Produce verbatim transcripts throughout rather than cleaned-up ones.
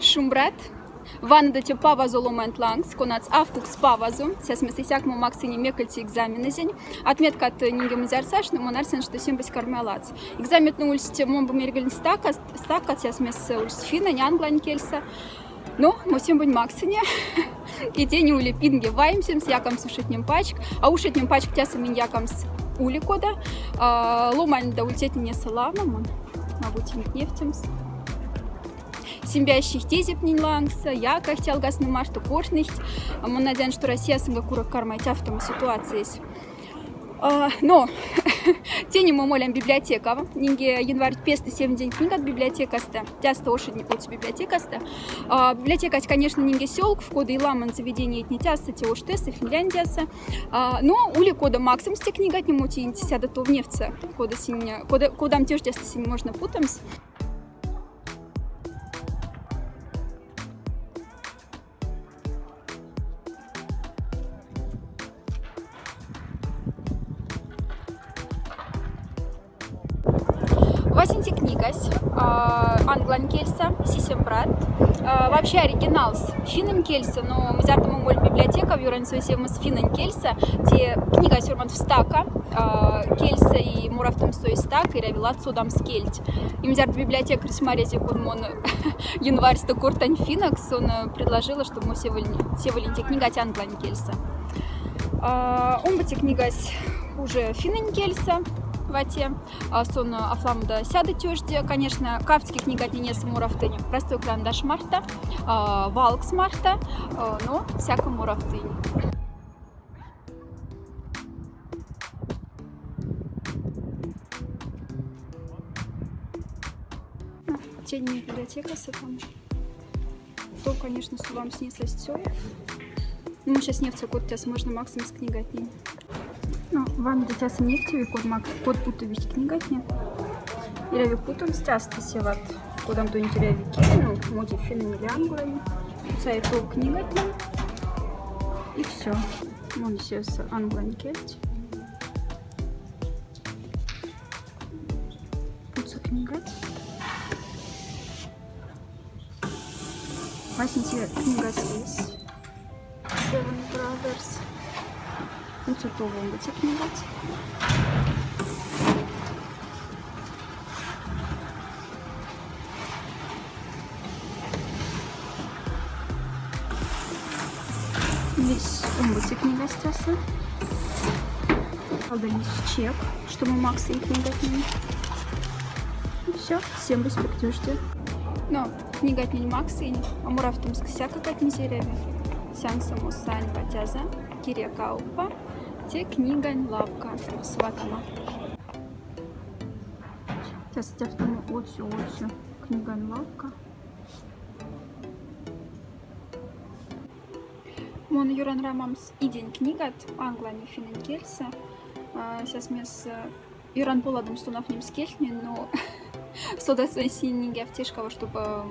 Шумбрат! Ванды те павазо ломант лангс, конатс афкукс павазо. Сясмес исяк мо максыни мекольце экзаменэзень. Отметкат нинге мзярсаш, но мон арсен, что сембысь кармалац. Экзамен ульсть мон бу мергельн стака, стака сясмес ульсть финнэнь, англань кельса. Но мо сембонь максыни. И тени ули пинге ваймсемс, якамс ушетнем пачк. А ушетнем пачк тяса минь якамс ули кода. А, ломань да ультетнеса лама мон. Могу тинь невтемс. Сембящих тезеп нинь лангса, яках тялгасны марто кортнихть. Мон надеян, что Россия сынга курок кармай тяфтома ситуациесь. А, но тени мо молям библиотекава. Нинге январь песты семдень книгат библиотекаста. Тяста ошедни кутс библиотекаста. А, библиотекась, конечно, нинге сёлк, в коды и ламан заведениетне тяса, те оштеса, Финляндияса. А, но ули кода максымс те книгатне, мо тинь сяда тов невца, кода синь, кода, кодам тёждяста синь можно путамс. Васенце книгась, а, англань кельса, сисем брат. А, вообще оригиналс финнэнь кельса, но мзярда мо моль библиотека, в юрань сой семас финнэнь кельса, те книгась сёрмат в стака, а, кельса и морафтомстой стак, и равилат содамс кельть. И мзярда библиотекарь смарезе, кун мон январьста кортань финнок, сон, э, предложила, чтобы мо севоль-, севолинте книгать англань кельса. А, омбыте книгась уже финнэнь кельса вате. А, сон, э, афламда сяда тёжде. Конечно, кафтски книгатненеса морафтынь простой карандаш марта, а, валкс марта, э, но всяко морафтынь. Тень библиотекаса там. То, конечно, сулам снеслась всё. Ну, мы сейчас не в цокот, сейчас можно максимум с книгатней. Ну, ванды тяса невтеви, код мак-, код путовить книгатне. Или ви путом стясты севат, кодам то интерьяви кири, ну, моди финнэнь или англань. Цай то книгатне. И всё. Мон сес англань кельть. Пуца книгать. Васенце книгась есть. Seven Brothers. Пуца то вон эти книгать. Весь омбыце книгась тяса. Алдалист чек, что мы максыне книгатнень. И всё, сембось пек тёжде. Но книгатнень максыне, а морафтомск всяко катни зеряви. Сян само сань патяза, кире каупа, те книгань лавка сватама. Сейчас тяфтама отсё, отсё. Книгань лавка. Мон юран рамамс идень книгат англань и финнэнь кельса. А, сясмес, э, юран поладомс тонаф нимс кельтне, но содаса сининге автешкава, чтобы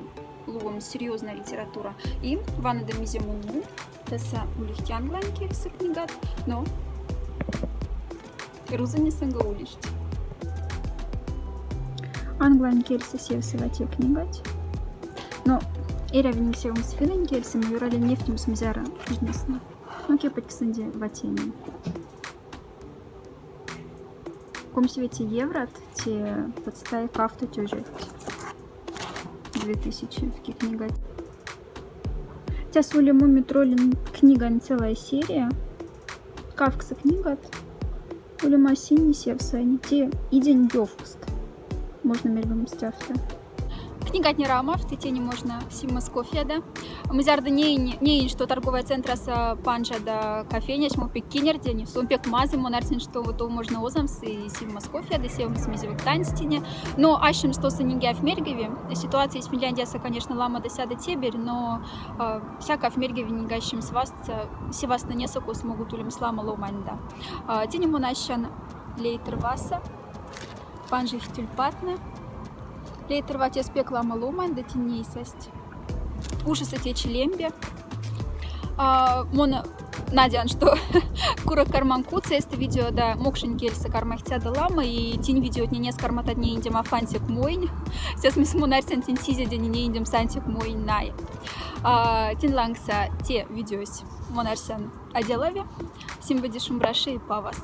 луом серьёзная литература. И ванды мизе мунму, тяса улихть англань кельса книгат, но рузыне сынга улихть. Англань кельса севсе вате книгать. Но эряви нинге севомс финнэнь кельса, ми юрали невтемс мзяра бизнесна. Ну, кепать ксынди ватени. Комсевете еврот, те подстай кафта тёжет. Две тысячи в книгать. Тяса ули Муми Троллин книгань целая серия. Кавкса книгат. Ули масини севсани. Те идень ёвкст. Можно мельгомс тяфта. Книгатне рамафты, тени можно симмас кофеда. Мзярда неинь, неинь, что торговая центраса панжада кофейнясь, мо пек кинердень, сон пек мазы, мон арсен, что вот то можно озамс и симмас кофеда, севмс мизе век танстине. Но ащим, что сы нинге аф мергеви. Ситуация из Финляндияса, конечно, ламада сяда теберь, но, э, всяко аф мергеви нинге ащим сваст, э, севастна несокос могут улемс лама ломаньда. Э, тени мон ащан лейтер васа. Панжихть тюльпатне. Лейтер ватес пек лама ломань, да тинней састь. Ушаса течи лембе. А, мон Надеюсь, что курок карман кутса эста видеода, мокшень кельса кармайхтяда лама, и тень видеотненес кармататнеендем аф ансяк моинь. Сейчас ми смо нарсян тень сизяденненеендем сансяк моинь най. А, тень лангса те видеось мо нарсян аделави. Сим быди шумбраше и павас.